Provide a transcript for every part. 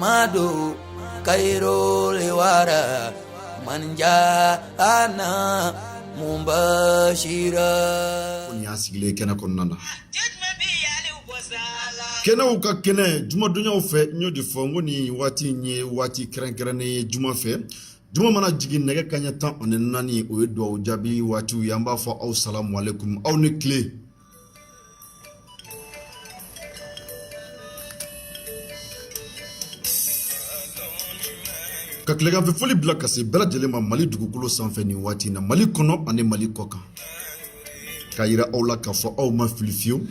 Muhammadu kairul wara man ja'ana mubashira. Ko nin y'a sigilen kɛnɛ kɔnɔna na, kɛnɛw ka kɛnɛ jumadonyaw fɛ. N y'o de fɔ n ko nin waati in ye waati kɛrɛnkɛrɛnnen ye juma fɛ. Juma mana jigin nɛgɛ kaɲɛ 14, o ye dugawu jaabi waatiw ye. An b'a fɔ aw salamu aleykum, aw ni tile. Ka tileganfɛ foli bila ka se bɛɛ lajɛlen ma Mali dugukolo sanfɛ nin waati in na, Mali kɔnɔ ani Mali kɔ kan, k'a yira aw la k'a fɔ aw ma fili fiyewu.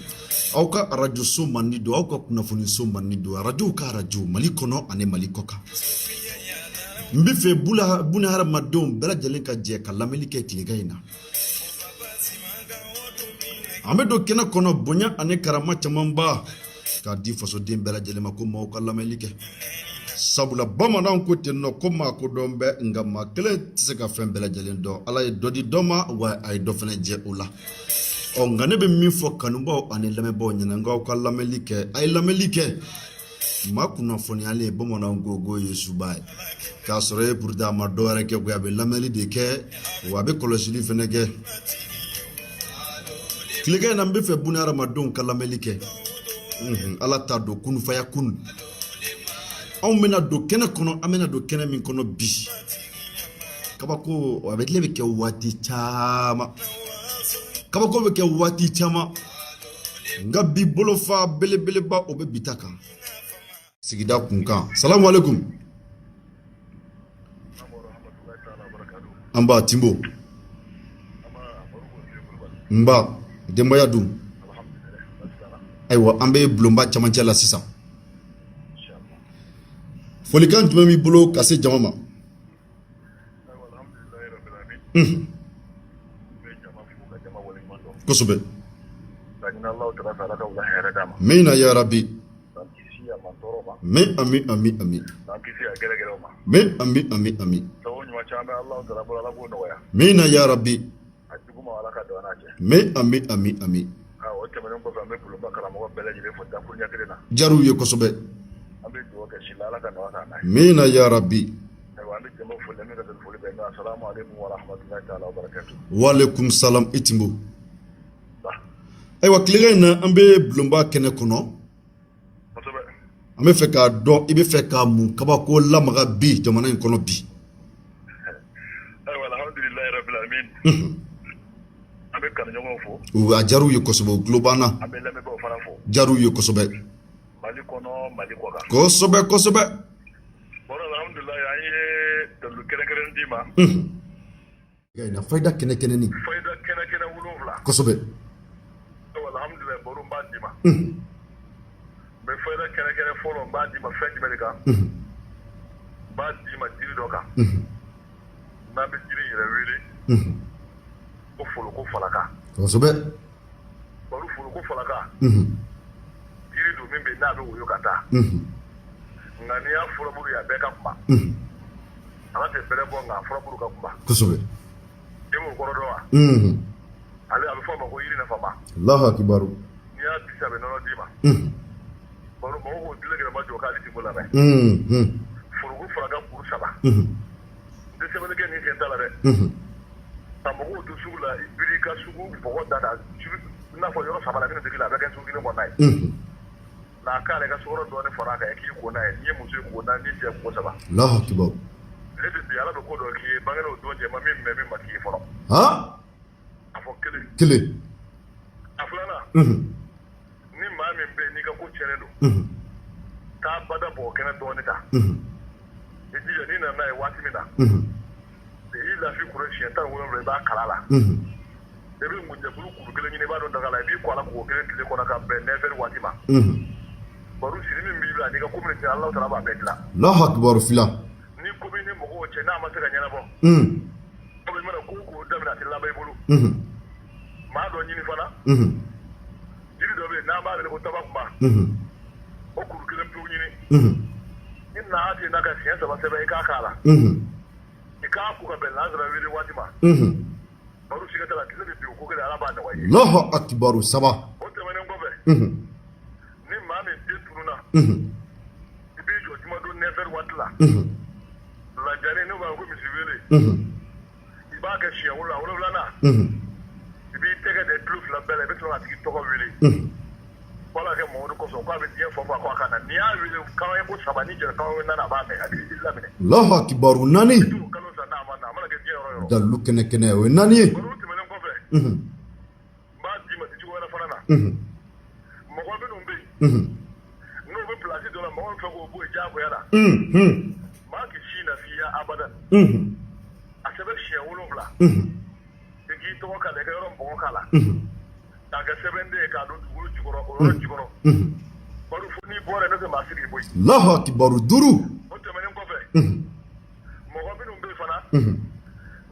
Aw ka arajoso mandi don, aw ka kunnafoniso mandi don, arajow ka arajo, Mali kɔnɔ ani Mali kɔ kan. N bɛ fɛ buna hadamadenw bɛɛ lajɛlen ka jɛ ka lamɛnni kɛ tilegan in na. An bɛ don kɛnɛ kɔnɔ bonya ani karama camanba k'a di fasoden bɛɛ lajɛlen ma ko maaw ka lamɛnni kɛ, sabula bamananw ko ten nɔ ko maa ko dɔn bɛ, nka maa kelen tɛ se ka fɛn bɛɛ lajɛlen dɔn. Ala ye dɔ di dɔ ma, wa a ye dɔ fana jɛ o la. Ɔ nka ne bɛ min fɔ kanubaaw ani lamɛnbaaw ɲɛna, n k'aw ka lamɛnni kɛ, a ye lamɛnni kɛ. Maa kunnafoniyalen, bamananw ko k'o ye suba ye, k'a sɔrɔ e pourtant a ma dɔ wɛrɛ kɛ koyi, a bɛ lamɛnni de kɛ, wa a bɛ kɔlɔsili fana kɛ. Tilegan in na, n bɛ fɛ buna hadamadenw ka lamɛnni kɛ. Ala t'a don kunfaya kun. Anw bɛna don kɛnɛ kɔnɔ, an bɛna don kɛnɛ min kɔnɔ bi, kabako a bɛ tile bɛ kɛ waati caman, kabako bɛ kɛ waati caman, nka bi bolofa belebeleba o bɛ bi ta kan sigida kunkan. Salamu aleykum. An ba Timbo, nba denbaya dun? Ayiwa, an bɛ bulonba camancɛ la sisan. Folikan jumɛn b'i bolo ka se jama ma? Kosɛbɛ. Amina ya rabi. Amin amin amin amin. Amin amin amin amin. Amina ya rabi. A juguman Ala ka don an n'a cɛ. Amin amin amin amin. O tɛmɛnen kɔfɛ, an bɛ bulonba karamɔgɔ bɛɛ lajɛlen fo dakuruɲɛ kelen na. Diyar'u ye kosɛbɛ. An bɛ dugawu kɛ si la, Ala ka nɔgɔya k'an n'a ye. Amina ya rabi. Ayiwa, an bɛ jama fo min ka foli bɛ n'o asalamu aleykum wa rahmatulahi taala wa barakatu. Waaleykum salam i Timbo. Ayiwa, tilegan in na, an bɛ bulonba kɛnɛ kɔnɔ. An bɛ fɛ k'a dɔn i bɛ fɛ ka mun kabako lamaga bi jamana in kɔnɔ bi? Ayiwa, alhamdulilayi rabil alamin. An bɛ kanuɲɔgɔnw fo. A diyar'u ye kosɛbɛ, u tulo b'an na. An bɛ lamɛnbaaw fana fo. Diyar'u ye kosɛbɛ. Mali kɔnɔ, Mali kɔ kan. Kosɛbɛ kosɛbɛ. Bɔrɔ, alhamdulilayi, an ye dalilu kɛrɛnkɛrɛn d'i ma. Na fayida kɛnɛ kɛnɛni. Fayida kɛnɛ kɛnɛ 7. Kosɛbɛ. Alhamdulilayi, baro n b'a d'i ma. N bɛ fayida kɛnɛ kɛnɛ fɔlɔ, n b'a d'i ma fɛn jumɛn de kan? N b'a d'i ma jiri dɔ kan, n'an bɛ jiri yɛrɛ wele ko foloko falaka. Kosɛbɛ. Baro, foloko falaka, jiri don min bɛ n'a bɛ woyo ka taa, nka n'i y'a furabulu ye, a bɛɛ ka kunba. Ala tɛ bɛrɛ bɔ, nka a furabulu ka kunba. Kosɛbɛ. E b'o kɔrɔ dɔn wa? Ale, a bɛ fɔ a ma ko yiri nafama. Allahu akibaru. N'i y'a bisi, a bɛ nɔnɔ d'i ma. Baro, mɔgɔw k'o tile gɛlɛma jɔ k'ale ti lamɛn. Foroko falaka kuru saba. N tɛ sɛbɛnni kɛ nin sen ta la dɛ. Ka mɔgɔw to sugu la, i biri ka sugu bɔgɔ da da i n'a fɔ yɔrɔ saba la, min tɛ a bɛ kɛ sugu kelen kɔnɔna ye. N'a k'ale ka sukaro dɔɔni fara a kan, k'i ko n'a ye. N'i ye muso ye ko naani, n'i cɛ ko saba. Allahu akibaru. Ne bɛ bi, Ala bɛ ko dɔ k'i ye bange o don cɛ ma min mɛn, min ma k'i ye fɔlɔ. A fɔ kelen. Kelen. A filanan, ni maa min bɛ yen n'i ka ko tiɲɛnen don, taa bada bɔgɔ kɛnɛ dɔɔni ta. I jija, n'i nana n'a ye waati min na, i lafi kuru siɲɛ 17, i b'a kala la. I bɛ ngunjɛbulu kuru kelen ɲini, i b'a don daga la, i b'i ko a la koko kelen tile kɔnɔ ka bɛn 9 heures waati ma. Baro, siri min b'i la n'i ka ko min tiɲɛ, Alahu taala b'a bɛɛ dilan. Allahu akibaru fila. Ni ko b'i ni mɔgɔw cɛ, n'a ma se ka ɲɛnabɔ, i mana ko o ko daminɛ, a tɛ laban i bolo. Maa dɔ ɲini fana, jiri dɔ bɛ yen n'an b'a wele ko tabakunba, o kuru kelen pewu ɲini. I na ten n'a ka siɲɛ saba sɛbɛn, i k'a k'a la. I k'a ko ka bɛn lansara wele waati ma. Baro, siga t'a la, tile bɛ bin o ko kelen, Ala b'a nɔgɔya i ye. Allahu akibaru saba. O tɛmɛnen kɔfɛ, ni maa min den tununna, i b'i jɔ jumadon 9 waati la, lajani n'u b'a ko misi wele, i b'a kɛ siɲɛ 7, 7nan i b'i tɛgɛ da tulo fila bɛɛ la, i bɛ sɔrɔ k'a tigi tɔgɔ wele. Ko Ala kɛ Mamadu kosɔn, k'a bɛ diɲɛ fan o fan, ko a ka na. N'i y'a wele kan ko saba, ni jɛra kan naani, a b'a mɛn, a b'i laminɛ. Allahu akibaru, naani. Kalo sa n'a ma na, a mana kɛ diɲɛ yɔrɔ o yɔrɔ. Dalu kɛnɛ kɛnɛ, o ye naani ye. O tɛmɛnen kɔfɛ, n b'a d'i ma cogo wɛrɛ fana na. Mɔgɔ minnu bɛ yen n'o bɛ place dɔ la, mɔgɔ min fɛ k'o bɔ yen diyagoya la, maa k'i si na f'i ya abadan, a sɛbɛn siɲɛ 7, i k'i tɔgɔ k'a la, i ka yɔrɔ mɔgɔ k'a la, k'a kɛ sɛbɛnden ye k'a don dugukolo jukɔrɔ, o yɔrɔ jukɔrɔ. Bari fo n'i bɔra yen, n'o tɛ maa si k'i bɔ yen. Allahu akibaru, duuru. O tɛmɛnen kɔfɛ, mɔgɔ minnu bɛ yen fana,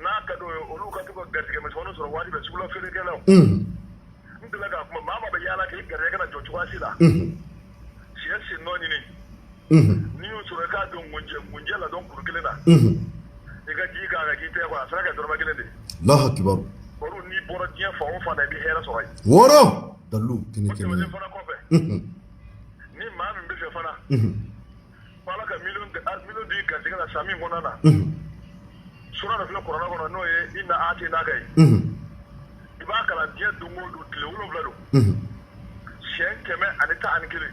n'a ka d'o ye, olu ka to ka garijɛgɛ misɛnmaninw sɔrɔ waati bɛɛ, sugula feerekɛlaw. N delila k'a kuma, maa maa bɛ yaala k'i garijɛgɛ kana jɔ cogoya si la, siyɛ sen nɔ ɲini, n'i y'o sɔrɔ, i k'a don ngunjɛ la dɔn kuru kelen na, i ka ji k'a kan k'i tɛgɛ kɔ, a sera ka dɔrɔmɛ kelen de. Allahu akibaru. Baro, n'i bɔra diɲɛ fan o fan na, i bɛ hɛrɛ sɔrɔ yen. Wɔɔrɔ, dalu kɛnɛ O kɛnɛ. tɛmɛnen fana kɔfɛ, ni maa min bɛ fɛ fana ko Ala ka miliyɔn di garijɛgɛ la san min kɔnɔna na, sura dɔ filɛ kuranɛ kɔnɔ, n'o ye inna a'tainaka ye, i b'a kalan diɲɛ don o don, tile 7 don, siɲɛ 111,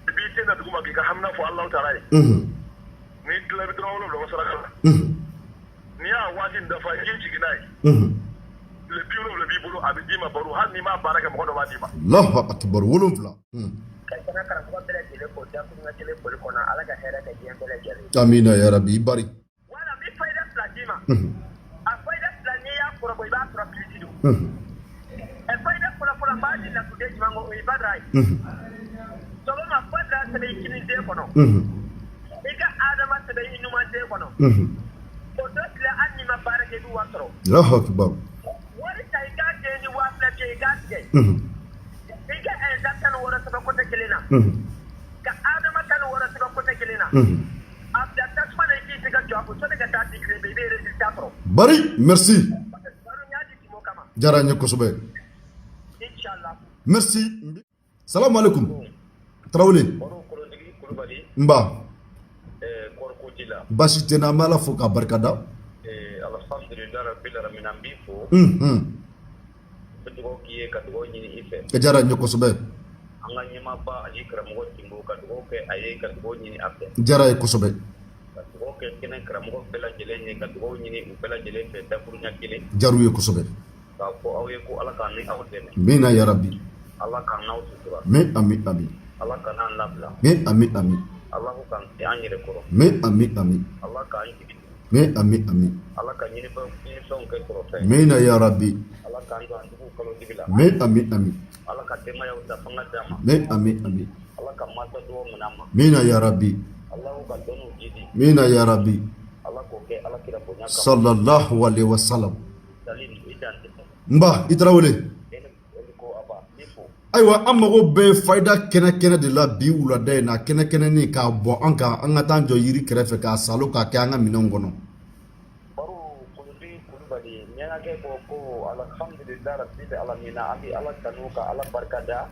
i b'i ten da dugu ma k'i ka hamina fɔ Alahu taala ye. N'i tilala, i bɛ dɔrɔmɛ 7 bɔ saraka la. N'i y'a waati in dafa, i k'i jigin n'a ye, tile 70 b'i bolo, a bɛ d'i ma. Baro, hali n'i m'a baara kɛ, mɔgɔ dɔ b'a d'i ma. Allahu akibaru, 7. Ka kɛnɛ karamɔgɔ bɛɛ lajɛlen fo dakuruɲɛ kelen foli kɔnɔ. Ala ka hɛrɛ kɛ diɲɛ bɛɛ lajɛlen. Amina ya rabi, i bari. Wala, n bɛ fayida fila d'i ma. A fayida fila, n'i y'a kɔrɔbɔ, i b'a sɔrɔ bilisi don. Ɛ, fayida fɔlɔ fɔlɔ, n b'a di latuden jumɛn ko, o ye Badara ye. Sɔgɔma, Badara sɛbɛn i kini den kɔnɔ, i ka Adama sɛbɛn i numan den kɔnɔ. O dɔ tile, hali n'i ma baara kɛ, i bɛ wari sɔrɔ. Allahu akibaru. Wari ta, i k'a den ni 2000 di, i k'a tigɛ. I ka ɛnza 16 sɛbɛn côté kelen na, ka Adama 16 sɛbɛn côté kelen na. A bila tasuma na, i k'i tɛgɛ jɔ a kun, sani ka taa di tile bɛɛ, i bɛ résultat sɔrɔ. Bari, merci. Baro, n y'a di Timo kama. Diyara n ye kosɛbɛ. Inshallah. Merci, salamu alaikum, Tarawele. Baro, Kolotigi Kulubali. N ba. Kɔri ko t'i la? Baasi tɛ n na, an bɛ Ala fo k'a barikada. Alhamdulilah rabbil alamin, an b'i fo. N bɛ dugawu k'i ye ka dugawu ɲini i fɛ. A diyara n ye kosɛbɛ. An ka ɲɛmaaba ani karamɔgɔ Timbo, ka dugawu kɛ a ye ka dugawu ɲini a fɛ. Diyara ye kosɛbɛ. Ka dugawu kɛ kɛnɛ karamɔgɔ bɛɛ lajɛlen ye, ka dugawu ɲini u bɛɛ lajɛlen fɛ dakuruɲɛ kelen. Diyar'u ye kosɛbɛ. K'a fɔ aw ye ko Ala k'an ni aw dɛmɛ. Amina ya rabi. Ala k'an n'aw sutura. Min ami ami. Ala kan'an labila. Min ami ami. Ala k'an se an yɛrɛ kɔrɔ. Min ami ami. Ala k'an jigi. Min ami ami. Ala ka ɲinifɛnw kɛ sɔrɔ fɛn. Amina ya rabi. Ala k'an jɔ an juguw kalo dibi la. Min ami ami. Ala ka denbayaw da fanga d'an ma. Min ami ami. Ala ka mansa dugawu minɛ an ma. Amina ya rabi. Ala ka dɔnniw jidi. Amina ya rabi. Ala k'o kɛ Ala kira bonya kama. Sallallahu alaihi wasallam. Salim, i dan tɛ. N ba, i Tarawele. E ko aba, i fo. Ayiwa, an mago bɛ fayida kɛnɛ kɛnɛ de la bi wulada in na, kɛnɛ kɛnɛni k'a bɔn an kan, an ka taa jɔ yiri kɛrɛfɛ k'a salo k'a kɛ an ka minɛnw kɔnɔ. Baro, Kolotigi Kulubali, ɲɛnakɛ ko ko alhamdulilah rabbil alamin, an bɛ Ala tanu ka Ala barika da.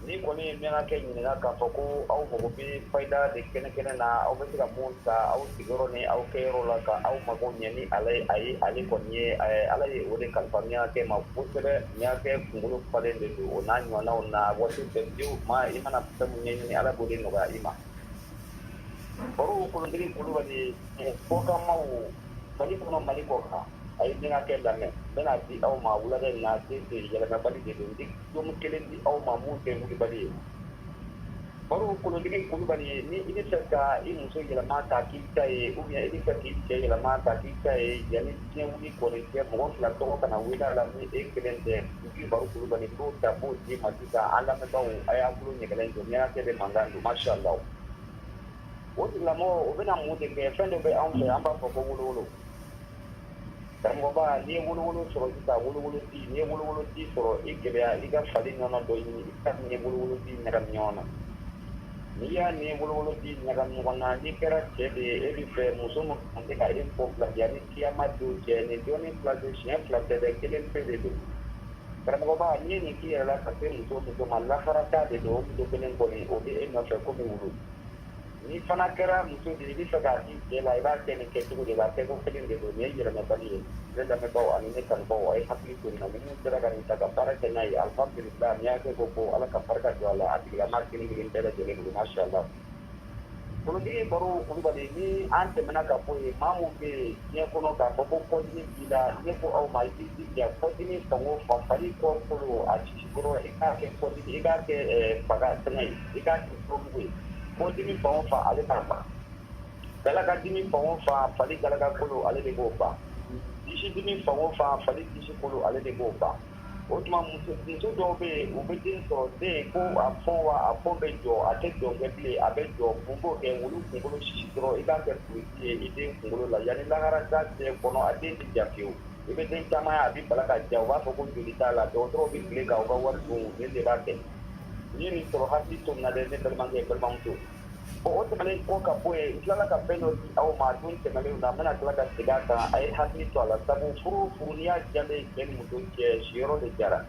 Ni kɔni ye ɲɛnakɛ ɲininka k'a fɔ ko aw mago bɛ fayida de kɛnɛ kɛnɛ na, aw bɛ se ka mun ta aw sigiyɔrɔ ni aw kɛyɔrɔ la ka aw mago ɲɛ ni ala ye, a ye ale kɔni ye Ala ye o de kalifa ɲɛnakɛ ma kosɛbɛ. Ɲɛnakɛ kunkolo falen de don o n'a ɲɔgɔnnaw na waati bɛɛ fiyewu. Maa i mana fɛn mun ɲɛɲini, Ala b'o de nɔgɔya i ma. Baro, Kolotigi Kulubali, fɔkamaw Mali kɔnɔ, Mali kɔ kan, a ye ɲɛnakɛ lamɛn. N bɛna di aw ma wulada in na, den yɛlɛmabali de don. N tɛ don kelen di aw ma mun tɛ wulibali ye. Baro, Kolotigi Kulubali, ni i bɛ fɛ ka i muso yɛlɛma k'a k'i ta ye, ou bien i bɛ fɛ k'i cɛ yɛlɛma k'a k'i ta ye, yanni diɲɛ wuli kɔni cɛ, mɔgɔ fila tɔgɔ kana wele a la ni e kelen tɛ. N Baro Kulubali, n b'o ta b'o d'i ma sisan. An lamɛnbaaw, a y'a tulo ɲɛgɛlɛn jɔ, ɲɛnakɛ bɛ mankan don, masha Allah. O tigilamɔgɔ, o bɛna mun de kɛ? Fɛn dɔ bɛ anw fɛ, an b'a fɔ ko wolowolo. Karamɔgɔba, n'i ye wolowolo sɔrɔ sisan, wolowolo di, n'i ye wolowolo di sɔrɔ, i gɛlɛya i ka fali nɔnɔ dɔ ɲini, i ka nin wolowolo di ɲagami ɲɔgɔn na. N'i y'a ni wolowolo di ɲagami ɲɔgɔn na, n'i kɛra cɛ de ye, e bɛ fɛ muso min kan se ka e kɔ bila yanni kiyama don cɛ, nin dɔɔnin fila don, siɲɛ fila tɛ dɛ, kelen pe de don. Karamɔgɔba, n'i ye nin k'i yɛrɛ la ka se muso muso ma, lahara ta de don. O muso kelen kɔni, o bɛ e nɔfɛ komi wulu. Ni fana kɛra muso de ye, i bɛ fɛ k'a di cɛ la, i b'a kɛ nin kɛcogo de la, a kɛko kelen de don. Nin ye yɛlɛmabali ye. Ne lamɛnbaaw ani ne kanubaaw, a ye hakili to nin na. Ni min sera ka nin ta ka baara kɛ n'a ye, alhamdulillah, n'i y'a kɛ ko Ala ka barika don a la, a tigilamaa kelen kelen bɛɛ lajɛlen bolo, masha Allah. Kolotigi Baro Kulubali, ni an tɛmɛna ka bɔ yen, maa min bɛ yen diɲɛ kɔnɔ k'a fɔ ko kɔdimi b'i la, ne ko aw ma, i b'i jija kɔdimi fan o fan, fari kɔ kolo a sisi kɔrɔ, i k'a kɛ kɔdimi, i k'a kɛ baga fɛngɛ ye, i k'a kɛ furamugu ye. Kɔdimi fan o fan, ale b'a ban. Galaka dimi fan o fan, fali galaka kolo, ale de b'o ban. Disi dimi fan o fan, fali disi kolo, ale de b'o ban. O tuma muso dɔw bɛ yen, u bɛ den sɔrɔ, den ko a fɔn wa a fɔn bɛ jɔ, a tɛ dɔn kɛ bilen, a bɛ jɔ. Mun b'o kɛ? Wulu kunkolo sisi dɔrɔn, i k'a kɛ kurusi ye i den kunkolo la, yanni lahara da cɛ kɔnɔ, a den tɛ ja fiyewu. I bɛ den caman ye, a bɛ bala ka ja, u b'a fɔ ko joli t'a la, dɔgɔtɔrɔw bɛ tile k'aw ka wari dun. Nin de b'a kɛ. N'i ye nin sɔrɔ, hakili to nin na dɛ, ne balimakɛ, balimamuso. Bon, o tɛmɛnen kɔ ka bɔ yen, n tilala ka fɛn dɔ di aw ma don tɛmɛnlenw na, n bɛna tila ka segin a kan. A ye hakili to a la, sabu furu o furu, n'i y'a jalen cɛ ni muso cɛ, siyɔrɔ de jara.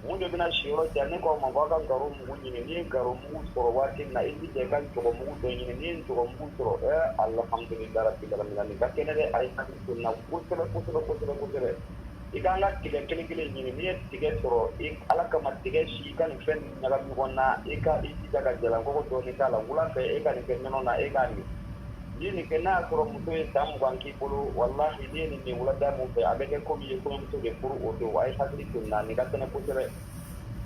Mun de bɛna siyɔrɔ ja? Ne ko aw ma ko aw ka garo mugu ɲini. N'i ye garo mugu sɔrɔ waati min na, i jija i ka ntɔgɔ mugu dɔ ɲini. N'i ye ntɔgɔ mugu sɔrɔ, alhamdulilayi rabbil alamin, nin ka kɛnɛ dɛ. A ye hakili to nin na kosɛbɛ kosɛbɛ kosɛbɛ kosɛbɛ. I k'an ka tigɛ kelen kelen ɲini. N'i ye tigɛ sɔrɔ, i Ala kama, tigɛ si, i ka nin fɛn ninnu ɲagami ɲɔgɔn na, i ka i jija ka jalankɔgɔ dɔɔni k'a la. Wula fɛ, e ka nin kɛ nɔnɔ na, e k'a min. N'i ye nin kɛ, n'a y'a sɔrɔ muso ye san 20 k'i bolo, walahi, n'i ye nin min wulada mun fɛ, a bɛ kɛ komi i ye kɔɲɔmuso de furu o don. A ye hakili to nin na, nin ka kɛnɛ kosɛbɛ.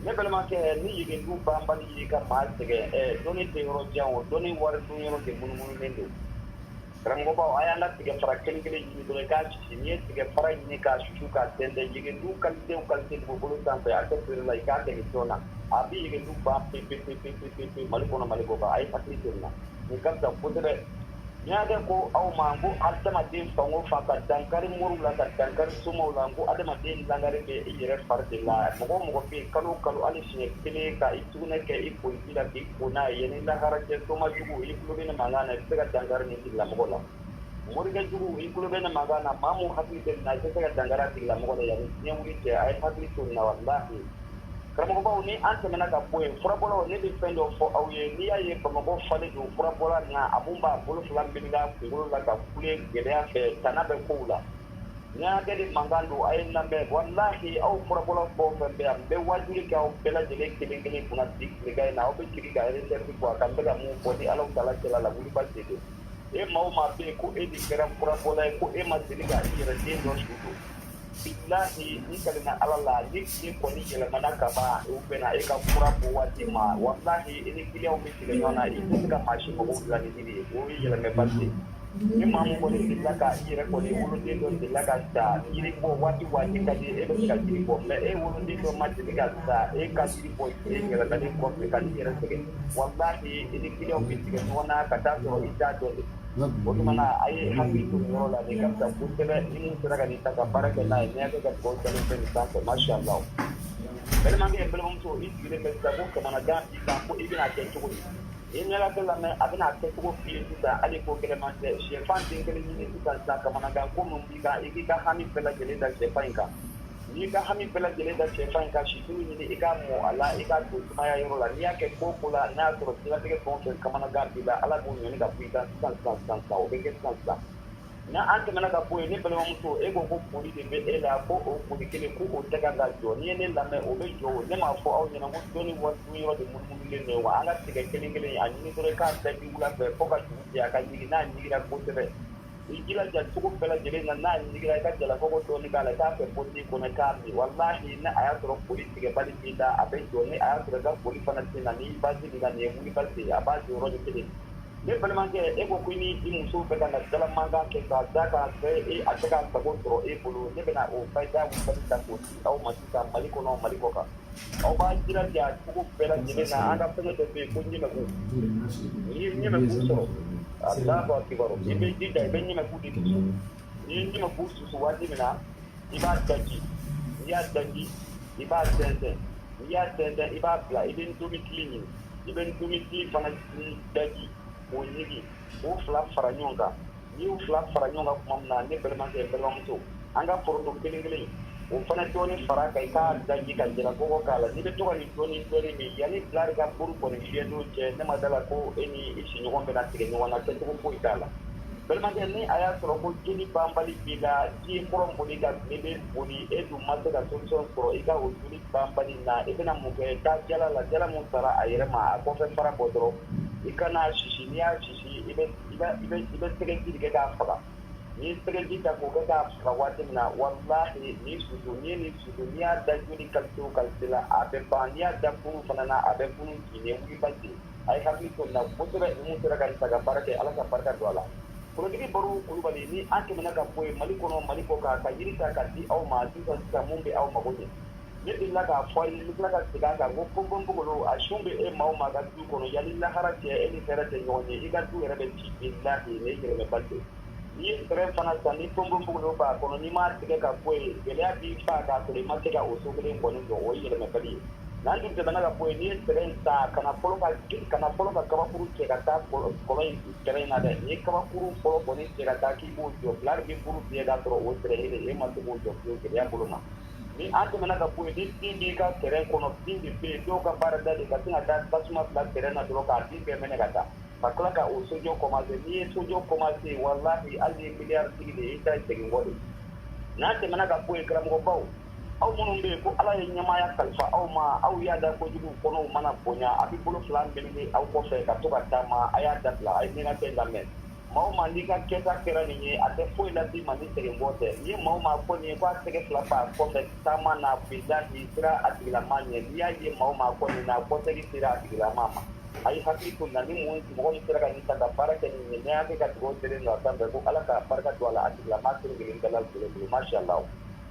Ne balimakɛ, ni yegendu banbali y'i ka maa sɛgɛn, dɔnni tɛ yɔrɔ jan o, dɔnni wari dun yɔrɔ de munumununen don. Karamɔgɔbaw, a y'an ka tigɛ fara kelen kelen ɲini dɔrɔn, i k'a susu. N'i ye tigɛ fara ɲini k'a susu k'a tɛntɛn, yegendu qualité o qualité dugukolo sanfɛ, a tɛ feere la, i k'a kɛ nin fɛnw na, a bɛ yegendu ban pe pe pe pe pe pe pe, Mali kɔnɔ, Mali kɔ kan. A ye hakili to nin na, nin ka fisa kosɛbɛ. N y'a kɛ ko aw ma n ko adamaden fan o fan ka dankari moriw la, ka dankari somaw la, n ko adamaden langari bɛ i yɛrɛ fari de la. Mɔgɔ o mɔgɔ bɛ yen, kalo o kalo, hali siɲɛ kelen ka i sugunɛ kɛ i koliji la k'i ko n'a ye, yanni lahara cɛ, soma jugu, i tulo bɛ ne mankan na, i tɛ se ka dankari nin tigilamɔgɔ la. Morikɛ jugu, i tulo bɛ ne mankan na, maa mun hakili bɛ nin na, i tɛ se ka dankari a tigilamɔgɔ la yanni diɲɛ wuli cɛ. A ye hakili to nin na, walahi. Karamɔgɔbaw, ni an tɛmɛna ka bɔ yen, furabɔlaw, ne bɛ fɛn dɔ fɔ aw ye. N'i y'a ye Bamakɔ falen don furabɔla na, a mun b'a bolo fila meleke a kunkolo la ka kule gɛlɛya fɛ, tana bɛ kow la. Ni hakɛ de mankan don, a ye n lamɛn. Walahi, aw furabɔlaw fɛn o fɛn bɛ yan, n bɛ wajuli kɛ aw bɛɛ lajɛlen kelen kelen kunna bi tilegan in na. Aw bɛ sigi ka recherche bɔ a kan, n bɛ ka mun fɔ, ni Alahu taala cɛla la, wuliba sen don. E maa o maa bɛ yen ko e de kɛra furabɔla ye, ko e ma deli ka i yɛrɛ den dɔ su don, bilahi, n kalina Ala la, ni tile kɔni yɛlɛmana ka ban, u bɛnna e ka fura bɔ waati ma, walahi, i ni kiliyanw bɛ tigɛ ɲɔgɔn na, i tɛ se ka maa si mago dilan ni yiri ye. O ye yɛlɛmɛbali ye. Ni maa min kɔni delila ka i yɛrɛ kɔni woloden dɔ delila ka sa, yiri bɔ waati waati ka di, e bɛ se ka yiri bɔ, mais e woloden dɔ ma deli ka sa, e ka yiri bɔ e yɛlɛmalen kɔfɛ ka n'i yɛrɛ sɛgɛn, walahi, i ni kiliyanw bɛ tigɛ ɲɔgɔn na ka taa sɔrɔ i t'a dɔn de. O tuma na, a ye hakili to nin yɔrɔ la, nin ka fisa kosɛbɛ. Ni mun sera ka nin ta ka baara kɛ n'a ye, n'i y'a kɛ ka dugawu dalen fɛn nin sanfɛ, masha Allah. Balimakɛ, balimamuso, i sigilen bɛ sisan ko kamanagan b'i kan, ko i bɛna kɛ cogo di? I ɲɛla lamɛn, a bɛna kɛ cogo f'i ye sisan, hali ko gɛlɛman tɛ. Sɛfan den kelen ɲini sisan sisan, kamanagan ko min b'i kan, i k'i ka hami bɛɛ lajɛlen da sɛfan in kan. N'i ka hami bɛɛ lajɛlen da sɛfan in kan, situlu ɲini, i k'a mɔ a la, i k'a don sumaya yɔrɔ la. N'i y'a kɛ ko o ko la, n'a y'a sɔrɔ diɲɛlatigɛ fɛn o fɛn kamanagan b'i la, Ala b'o ɲɔni ka bɔ i kan sisan sisan sisan sisan. O bɛ kɛ sisan sisan. Ni an tɛmɛna ka bɔ yen, ne balimamuso, e ko ko koli de bɛ e la, ko o koli kelen ko o tɛ kan ka jɔ. N'i ye ne lamɛn, o bɛ jɔ. Ne m'a fɔ aw ɲɛna ko dɔnni wari dun yɔrɔ de munumunulen don wa? An ka tigɛ kelen kelen a ɲini dɔrɔn, i k'a daji wula fɛ fo ka dugu jɛ, a ka ɲigin. N'a ɲiginna kosɛbɛ, i jilaja cogo bɛɛ lajɛlen na, n'a ɲiginna, i ka jalakɔkɔ dɔɔni k'a la, i k'a kɛ bɔti kɔnɔ, i k'a min. Walahi, ni a y'a sɔrɔ koli tigɛbali b'i la, a bɛ jɔ. Ni a y'a sɔrɔ i ka koli fana tɛ na, n'i basi nin ka nin ye wulibali de ye, a b'a jɔ yɔrɔnin kelen. Ne balimakɛ, e ko ko ni i muso bɛ ka na dala mankan kɛ k'a da k'a fɛ e a tɛ k'a sago sɔrɔ e bolo, ne bɛna o fayida wulibali ta k'o di aw ma sisan, Mali kɔnɔ, Mali kɔ kan. Aw b'a jilaja cogo bɛɛ lajɛlen na, an ka fɛngɛ dɔ bɛ yen ko ɲɛmɛku. N'i ye ɲɛmɛku sɔrɔ, Alahu akibaru, i bɛ jija i bɛ ɲɛmɛku de susu. N'i ye ɲɛmɛku susu waati min na, i b'a daji. N'i y'a daji, i b'a tɛntɛn. N'i y'a tɛntɛn, i b'a bila, i bɛ ntomitili ɲini, i bɛ ntomitili fana daji k'o ɲigin, k'o fila fara ɲɔgɔn kan. N'i y'u fila fara ɲɔgɔn kan tuma min na, ne balimakɛ, balimamuso, an ka foronto kelen kelen, O fana dɔɔni fara kan, i k'a daji ka jalakɔkɔ k'a la. N'i bɛ to ka nin dɔɔni dɔɔni min, yanni bilari ka buru kɔni fiyɛ don cɛ, ne ma da la ko e ni i sigiɲɔgɔn bɛna tigɛ ɲɔgɔn na, kɛcogo foyi t'a la. Balimakɛ, ni a y'a sɔrɔ ko joli banbali b'i la, ji ye kɔrɔ boli ka tile bɛ boli, e dun ma se ka solution sɔrɔ i ka o joli banbali na, i bɛna mun kɛ? Taa jala la, jala mun sara a yɛrɛ ma, a kɔfɛ fara bɔ dɔrɔn, i kana sisi. N'i y'a sisi, i bɛ sɛgɛji de kɛ k'a faga. N'i ye sɛgɛji ta k'o kɛ k'a faga waati min na, walahi ni susu, n'i ye nin susu, n'i y'a da joli qualité o qualité la, a bɛ ban. N'i y'a da funu fana na, a bɛ funu ci. Nin ye wulibali de ye. A ye hakili to nin na kosɛbɛ. Ni mun sera ka nin ta ka baara kɛ, Ala ka barika don a la. Kolotigi Baru Kulubali, ni an tɛmɛna ka bɔ yen, Mali kɔnɔ, Mali kɔ kan, ka yiri ta ka di aw ma sisan sisan, mun bɛ aw mago ɲɛ. Ne delila k'a fɔ a ye, n bɛ tila ka segin a kan, ko ponponpogolo a sun bɛ e maa o maa ka du kɔnɔ, yanni lahara cɛ, e ni hɛrɛ tɛ ɲɔgɔn ye, i ka du yɛrɛ bɛ ci. Bilahi, nin ye yɛlɛmɛbali de ye. N'i ye terrain fana san, ni ponponpogolo b'a kɔnɔ, n'i m'a tigɛ ka bɔ yen, gɛlɛya b'i fa k'a sɔrɔ i ma se ka o so kelen kɔni jɔ, o ye yɛlɛmɛbali ye. N'an dun tɛmɛna ka bɔ yen, n'i ye terrain san, kana fɔlɔ ka kabakuru cɛ ka taa kɔlɔn in terrain in na dɛ. N'i ye kabakuru fɔlɔ kɔni cɛ ka taa k'i b'o jɔ, bilari bɛ buru fiyɛ k'a sɔrɔ o terrain kelen, e ma se k'o jɔ fiyewu, gɛlɛya bolo ma. Ni an tɛmɛna ka bɔ yen, ni bin b'i ka terrain kɔnɔ, bin de bɛ yen, dɔw ka baarada de ka sin ka taa tasuma bila terrain na dɔrɔn k'a bin bɛɛ mɛnɛ ka taa, ka tila ka o sojɔ commencer. N'i ye sojɔ commencer, walahi, hali ni ye miliyari tigi de ye, i ta ye segin kɔ de. N'an tɛmɛna ka bɔ yen, karamɔgɔbaw, aw minnu bɛ yen ko Ala ye ɲɛmaaya kalifa aw ma, aw y'a da kojugu kɔnɔw mana bonya, a bɛ bolo fila meleke aw kɔfɛ ka to ka taama, a y'a dabila. A ye ɲɛnajɛ lamɛn. Maa o maa n'i ka kɛta kɛra nin ye, a tɛ foyi las'i ma ni segin kɔ tɛ. N'i ye maa o maa fɔ nin ye k'a tɛgɛ fila b'a kɔfɛ taama na, bilahi sira a tigilama ɲɛ. N'i y'a ye maa o maa kɔ nin na, kɔsegin sera a tigilama ma. A ye hakili to nin na. Ni mɔgɔ min sera ka nin ta ka baara kɛ nin ye, n'i y'a kɛ ka dugawu selen don a sanfɛ ko Ala ka barika don a la, a tigilama kelen kelen bɛɛ lajɛlen bolo, masha Allah.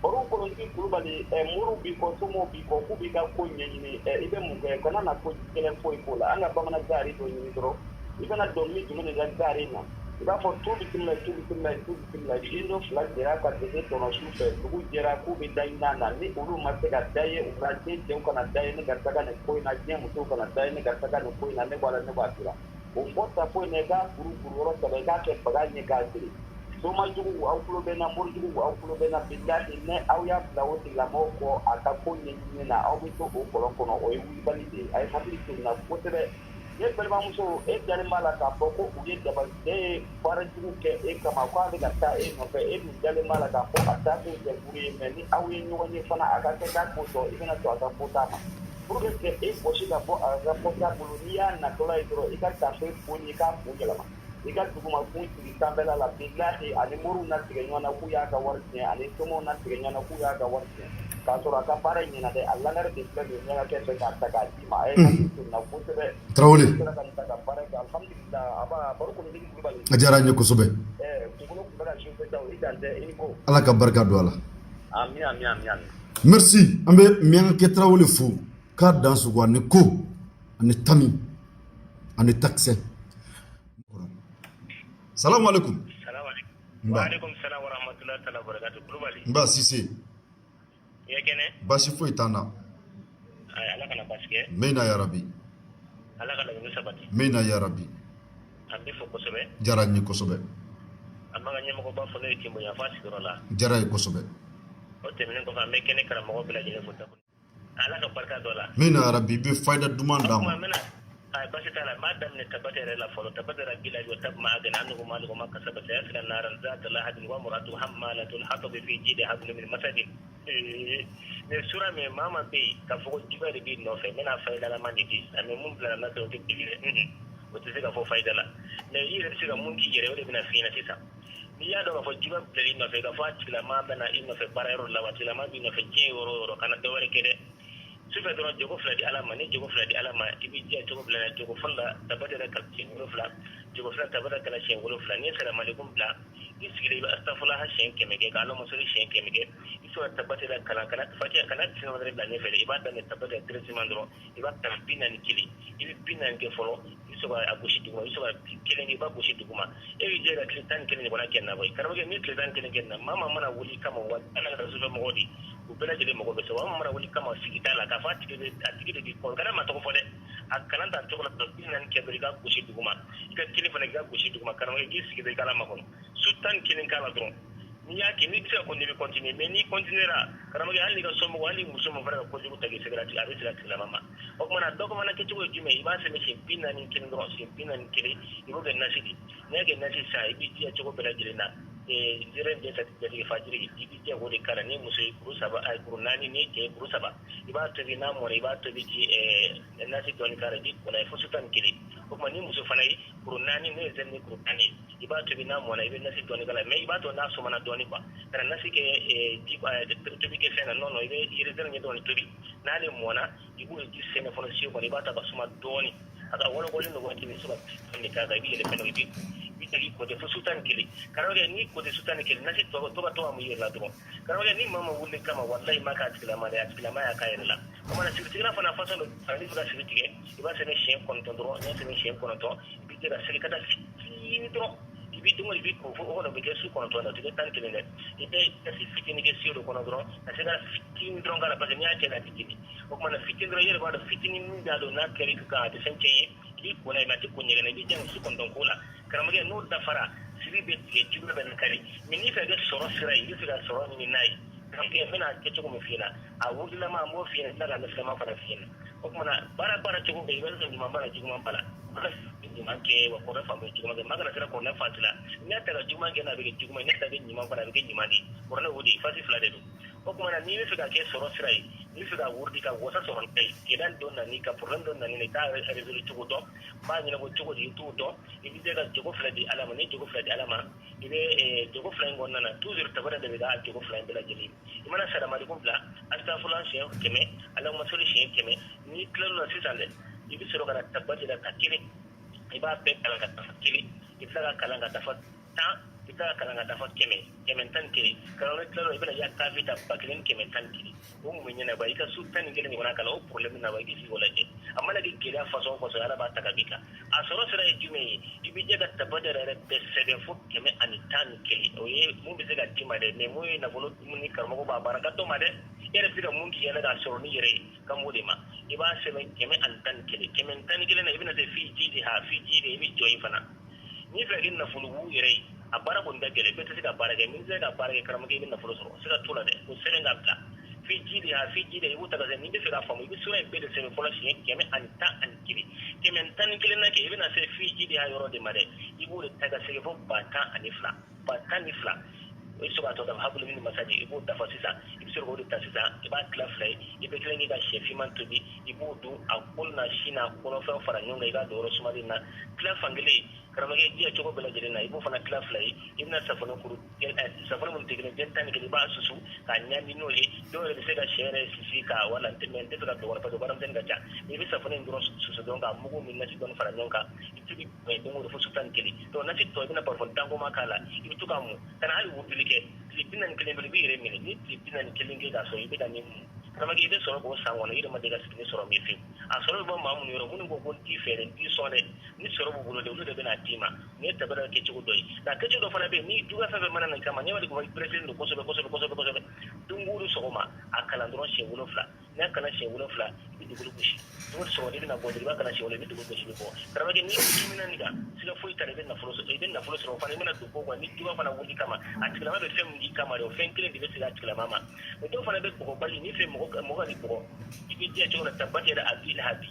Baru Kolontigi Kulubali, moriw b'i kɔ, somaw b'i kɔ, k'u b'i ka ko ɲɛɲini, i bɛ mun kɛ? Kana na ko gɛlɛn foyi k'o la. An ka bamanan gari dɔ ɲini dɔrɔn, i bɛna dɔnkili jumɛn de da gari in na? I b'a fɔ tu bisimila, tu bisimila, tu bisimila. Den dɔ fila jɛra ka dege tɔnɔ su fɛ, dugu jɛra k'u bɛ da ɲin na. Ni olu ma se ka da ye u la, diɲɛ cɛw kana da ye ne ka taga nin ko in na, diɲɛ musow kana da ye ne ka taga nin ko in na. Ne b'a la, ne b'a tora o fɔ ta ko in na. I k'a kuru kuru yɔrɔ saba, i k'a kɛ baga ɲɛ k'a siri. Soma jugu, aw tulo bɛ na, mori jugu, aw tulo bɛ na. Bilahi, ne aw y'a bila o tigilamɔgɔw kɔ a ka ko ɲɛɲini na, aw bɛ to o kɔlɔn kɔnɔ, o ye wulibali de ye. A ye hakili to nin na kosɛbɛ. Ne balimamuso, e dalen b'a la k'a fɔ ko u ye daba cɛ ye baara jugu kɛ e kama, k'a bɛ ka taa e nɔfɛ, e dun dalen b'a la k'a fɔ a taa kun tɛ furu ye. Mais ni aw ye ɲɔgɔn ye fana, a ka kɛ k'a ko tɔ, i bɛna to a ka fɔta ma pour que e gosi ka bɔ a ka fɔta bolo. N'i y'a natɔla ye dɔrɔn, i ka tafe foni, i k'a kun yɛlɛma, i ka duguma kun sigi sanfɛla la. Bilahi, ani moriw na tigɛ ɲɔgɔn na k'u y'a ka wari tiɲɛ, ani somaw na tigɛ ɲɔgɔn na k'u y'a ka wari tiɲɛ, k'a sɔrɔ a ka baara ɲɛna dɛ. A langari de filɛ nin ye, ɲɛnakɛ fɛ k'a ta k'a d'i ma. A ye hakili to nin na kosɛbɛ. Tarawele. Sera ka nin ta ka baara kɛ, alhamdulillah. A b'a baro kɔnɔ Kulubali. A diyara n ye kosɛbɛ. Kunkolo tun bɛ ka chauffer sa, i dan tɛ, i ni ko. Ala ka barika don a la. Ami, ami, ami, ami. Merci. An bɛ Miyankɛ Tarawele fo k'a dan sogo ani ko ani tami ani takisɛ. Salamu alaikum. Wa alaikum salam wa rahmatullahi ta'ala wa barakatuh. Kulubali. N ba Sise. I ye kɛnɛ? Baasi foyi t'an na. Ala kana baasi kɛ. Amina ya rabi. Ala ka laɲini sabati. Amina ya rabi. An bɛ fo kosɛbɛ. Diyara n ye kosɛbɛ. An b'an ka ɲɛmɔgɔba fo n'o ye Tinbonya f'a sigiyɔrɔ la. Diyara ye kosɛbɛ. O tɛmɛnen kɔfɛ, an bɛ kɛnɛ karamɔgɔ bɛɛ lajɛlen fo. Ala ka barika dɔ la. Amina ya rabi, i bɛ fayida duman d'an ma. Ay basi t'a la, n b'a daminɛ tabata yɛrɛ la fɔlɔ. Tabata yɛrɛ bila wa tab ma agana anhu maluhu ma kasaba sayasla naran zata lahabin wa muratu hammalatul hatabi fi jidi hablum min masad. Nin sura min, maa maa bɛ yen k'a fɔ ko juguya de b'i nɔfɛ, n bɛna fayidalama de di. A bɛ mun bila na o tɛ kelen, o tɛ se ka fɔ fayida la, mais i yɛrɛ bɛ se ka mun k'i yɛrɛ, o de bɛna f'i ɲɛna sisan. N'i y'a dɔn k'a fɔ juguya bilala i nɔfɛ, k'a fɔ a tigilama bɛ na i nɔfɛ baara yɔrɔ la, wa a tigilama b'i nɔfɛ diɲɛ yɔrɔ o yɔrɔ, kana dɔ wɛrɛ kɛ dɛ. Sufɛ dɔrɔn, jogo fila di Ala ma. Ni jogo fila di Ala ma, i b'i jija cogo bila jogo fɔlɔ la, tabata yɛrɛ ka siɲɛ 7, jogo fila tabata kala siɲɛ 7. N'i ye salamalekum bila, i sigilen, i bɛ astafurlaha siɲɛ 100 kɛ, ka Alama sɔli siɲɛ 100 kɛ. I sɔrɔ tabata yɛrɛ kalan, kana fatiha, kana bisimilahi bila ɲɛfɛ dɛ. I b'a daminɛ tabata directement dɔrɔn, i b'a kalan 41. I bɛ 40 kɛ fɔlɔ, i bɛ sɔrɔ ka gosi duguma, i bɛ sɔrɔ ka kelen kɛ, i b'a gosi duguma. E b'i jija ka tile 11 ɲɔgɔnna kɛ nin na koyi. Karamɔgɔkɛ, n'i ye tile 11 kɛ nin na, maa maa mana wuli kama, wa ala ka sufɛ mɔgɔw de, u bɛɛ lajɛlen mɔgɔ bɛ se wa. Mana wuli kama sigida la, k'a fɔ a tigi de b'i kɔ, kana maa tɔgɔ fɔ dɛ. A kalan ta cogo la 40 kɛ dɔrɔn, i ka gosi duguma, i ka kelen fana i ka gosi duguma. Karamɔgɔkɛ, k'i sigi dɔrɔn, i ka Ala makɔnɔ su 11 k'a la dɔrɔn. N'i y'a kɛ, n'i bɛ se ka continuer, i bɛ continuer. Mais n'i continuera, karamɔgɔkɛ, hali n'i ka somɔgɔw, hali muso min fana ka kojugu ta k'i sɛgɛrɛ, a bɛ segin a tigilama ma. O tuma na dɔ fana kɛcogo ye jumɛn ye? I b'a sɛbɛn siɲɛ 41 dɔrɔn, siɲɛ 41, i b'o kɛ nasi de. N'i y'a kɛ nasi sisan, i b'i jija cogo bɛɛ lajɛlen na. Zɛrɛn den jatigi fajiri, i b'i jija k'o de k'a la. N'i ye muso ye, kuru saba, kuru naani. N'i ye cɛ ye, kuru saba. I b'a tobi, n'a mɔna, i b'a tobi ji nasi dɔɔni k'a la, i b'i ko n'a ye fo su 11. O tuma ni muso fana ye kuru naani, n'o ye zɛrɛn ni kuru 10 ye, i b'a tobi, n'a mɔna, i bɛ nasi dɔɔni k'a la. Mais i b'a to n'a sumana dɔɔni quoi, kana nasi kɛ ji tobi kɛ fɛn na. Non, non, i bɛ yiri zɛrɛn dɔɔni tobi. N'ale mɔna, i b'o ji sɛnɛ fɔlɔ siyo kɔnɔ, i b'a ta ka suma dɔɔni. A ka wɔlɔkɔlen don waati min, i bɛ se ka dɔɔni k'a kan, i bɛ yɛlɛ fɛn dɔ, i bɛ segin k'o tɛ fo su 11. Karamɔgɔkɛ, n'i ko tɛ su 11, nasi tɔ to ka to ka mun i yɛrɛ la dɔrɔn. Karamɔgɔkɛ, ni maa ma wuli kama, walahi ma k'a tigilama dɛ, a tigilama y'a k'a yɛrɛ la. O mana siritigɛla fana façon dɔ, n'i bɛ ka siri tigɛ, i b'a sɛbɛn siɲɛ 9 dɔrɔn. N'i y'a sɛbɛn siɲɛ 9, i bɛ se ka segin ka taa fitinin dɔrɔn. I bɛ don, i bɛ ko fo o kɔnɔ, o bɛ kɛ su 9 na, o tɛ kɛ 11 dɛ. I bɛ kasi fitinin kɛ siyo dɔ kɔnɔ dɔrɔn, ka se ka fitinin dɔrɔn k'a la, parce que n'i y'a kɛ, a tɛ jeni. O tuma na fitinin dɔrɔn, i yɛrɛ b'a dɔn fitinin min b'a dɔn n'a kɛra i kan, a tɛ fɛn tiɲɛ ye. I b'i ko n'a ye, mais a tɛ ko ɲɛgɛn na. I b'i jan su 9 ko la, karamɔgɔkɛ, n'o dafara, siri bɛ tigɛ, juguya bɛ kari. Mais n'i fɛ kɛ sɔrɔ sira ye, i bɛ fɛ ka sɔrɔ ɲini n'a ye, karamɔgɔkɛ, n bɛna kɛ cogo min f'i ɲɛna, a wulilama, an b'o f'i ɲɛna, tila ka nafilama fana f'i ɲɛna. O tuma na baara cogo bɛ yen, i b'a sɔrɔ ɲuman b'a la, juguman b'a la. Ɲuman kɛ wa kɔrɔ fan bɛ juguman kɛ, maa kana siran kɔrɔnɛ fati la. N'i y'a ta ka juguman kɛ, n'a bɛ kɛ juguman, n'i y'a ta kɛ ɲuman fana, a bɛ kɛ ɲuman de ye. Kɔrɔnɛ o de ye fasi fila de don. O tuma na n'i bɛ fɛ ka kɛ sɔrɔ sira ye, n'i bɛ fɛ ka wurudi ka wasa sɔrɔ n'a ye, gɛlɛya dɔ nana ka problème dɔ nana, i t'a résoudre cogo dɔn, n b'a ɲɛnabɔ cogo di, i t'o dɔn, i bɛ se ka jogo fila di Ala ma. Ni jogo fila di Ala ma, i bɛ jogo fila in kɔnɔna na toujours tabara de bɛ ka jogo fila in bɛɛ lajɛlen. I mana salamalekum bila, asitafula siɲɛ 100, Alahuma sɔli siɲɛ 100, n'i tilal'o la sisan dɛ, i bɛ sɔrɔ ka na tabati la ka kelen, i b'a bɛɛ kalan ka dafa kelen, i bɛ tila ka kalan ka dafa 10, i bɛ tila ka kalan ka dafa 100, 111. Kalan tilal'o, i bɛna ya kafi ta 1111. O mun bɛ ɲɛnabɔ i ka su 11 ɲɔgɔnna kalan o problème na wa? I b'i sigi o lajɛ. A mana kɛ gɛlɛya façon o façon, Ala b'a ta ka b'i kan. A sɔrɔ sira ye jumɛn ye? I bɛ jɛ ka tabati yɛrɛ bɛɛ sɛbɛn fo 111. O ye mun bɛ se ka d'i ma dɛ, mais mun ye nafolo ni karamɔgɔ b'a baara ka dɔ ma dɛ, i yɛrɛ bɛ se ka mun k'i yɛrɛ k'a sɔrɔ n'i yɛrɛ ye kan b'o de ma. I b'a sɛbɛn 111, 111 na, i bɛna se fi ji de, ha fi ji de, i bɛ jɔ yen fana. N'i fɛ kɛ nafolo wu yɛrɛ ye, a baara kɔni ka gɛlɛn, bɛɛ tɛ se ka baara kɛ. N'i tɛ se ka baara kɛ, karamɔgɔ, i bɛ nafolo sɔrɔ, se ka t'o la dɛ. O sɛbɛn ka bila fi ji de, ha fi ji de, i b'o ta ka sɛbɛn. N'i bɛ fɛ k'a faamu, i bɛ sura in bɛɛ de sɛbɛn fɔlɔ siɲɛ 111, 111 na kɛ, i bɛna se fi ji de ha yɔrɔ de ma dɛ, i b'o de ta ka segin fo 12000, 12000. I bɛ sɔrɔ k'a tɔ dafa habulu ni masaji, i b'o dafa sisan. I bɛ sɔrɔ k'o de ta sisan, i b'a tila fila ye. I bɛ kelen kɛ ka sɛ finman tobi, i b'o dun, a kolo n'a si n'a kɔnɔfɛn fara ɲɔgɔn kan, i b'a don yɔrɔ sumalen na. Tila fankelen, karamɔgɔkɛ, jiya cogo bɛɛ lajɛlen na, i b'o fana tila fila ye. I bɛna safunɛ kuru, safunɛ minnu tɛ kelen, jɛ 11, i b'a susu k'a ɲami n'o ye. Dɔw yɛrɛ bɛ se ka sɛ yɛrɛ sisi k'a wala, n tɛ fɛ ka don o kɔnɔ parce que baaramisɛnnin ka ca. I bɛ safunɛ in dɔrɔn susu dɔrɔn k'a mugu ni nasi dɔɔni fara ɲɔgɔn kan, i bɛ to k'i don o don fo su 11. Donc nasi tɔ, i bɛna parfum dankoma k'a la, i bɛ to k'a mun, kana hali wuduli kɛ. Tile 41 dɔrɔn, i b'i yɛrɛ minɛ. Ni tile 41 kɛ k'a sɔrɔ i bɛ ka nin mun, karamɔgɔkɛ, i bɛ sɔrɔ k'o san kɔnɔ, i yɛrɛ ma deli ka sigi ni sɔrɔ min fewu. A sɔrɔ bɛ bɔ maa minnu yɔrɔ, minnu ko ko n t'i fɛ dɛ, n t'i sɔn dɛ, ni sɔrɔ b'u bolo dɛ, olu de bɛna d'i ma. Nin ye tabara kɛcogo dɔ ye. Nka kɛcogo dɔ fana bɛ yen, ni juguya fɛn fɛn mana na i kama, ɲɛ b'a ko i pressé don kosɛbɛ kosɛbɛ kosɛbɛ kosɛbɛ, don o don sɔgɔma, a kalan dɔrɔn siɲɛ 7. N'i y'a kalan siɲɛ 7, i bɛ dugukolo gosi. Don o sɔgɔma, n'i bɛna bɔ dɔrɔn, i b'a kalan siɲɛ 7, i bɛ dugukolo gosi, i bɛ bɔ. Karamɔgɔkɛ, n'i dimina nin kan, siga foyi t'a la, i bɛ nafolo sɔrɔ fana. I mana don ko kɔnɔ, ni juguya fana wuli kama, a tigilama bɛ fɛn min k'i kama dɛ, o fɛn kelen de bɛ segin a tigilama ma. Mais dɔw fana bɛ bɔgɔbali, n'i fɛ mɔgɔ ka n'i bɔgɔ, i bɛ diya cogo min na, tabati yada abi lahabi,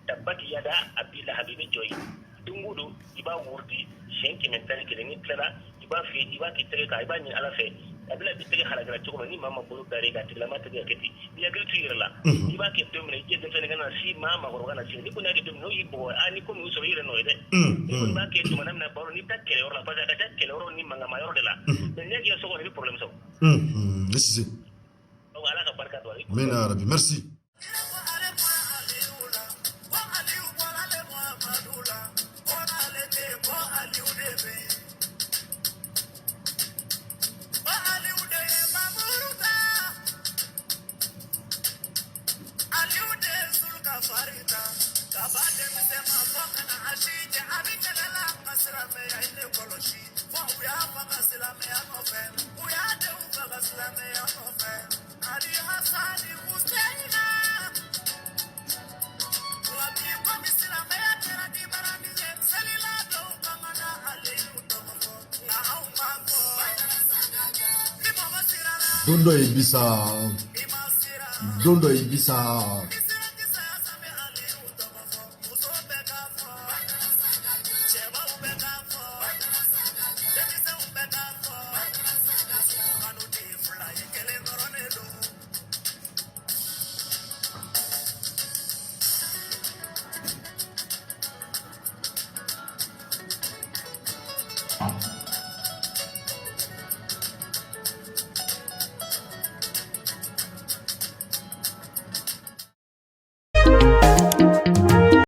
tabati yada abi lahabi, i bɛ jɔ yen. Don o don, i b'a wurudi siɲɛ 111. N'i tilala, i b'a f'i i b'a k'i tɛgɛ kan, i b'a ɲini Ala fɛ, a bɛna i tɛgɛ halakira cogo min, ni maa ma bolo dar'i kan, a tigilama tɛgɛ ka kɛ ten. I hakili to i yɛrɛ la. I b'a kɛ don min na, i jɛ denmisɛnnin kana si maa maakɔrɔba kana si. N'i kɔni y'a kɛ don min, n'o y'i bugɔ, aa, ni ko min y'u sɔrɔ, i yɛrɛ nɔ ye dɛ. N'i kɔni b'a kɛ tumana min na, baro, n'i bɛ taa kɛlɛyɔrɔ la, parce que a ka ca kɛlɛyɔrɔ ni mankanma yɔrɔ de la. Mais n'i y'a k'i ka so kɔnɔ, i bɛ problème sɔrɔ. Ne Sise. Donc Ala ka barika don a la. Amina ya Rabbi, merci. Don dɔ i bi sa, don dɔ i bi sa.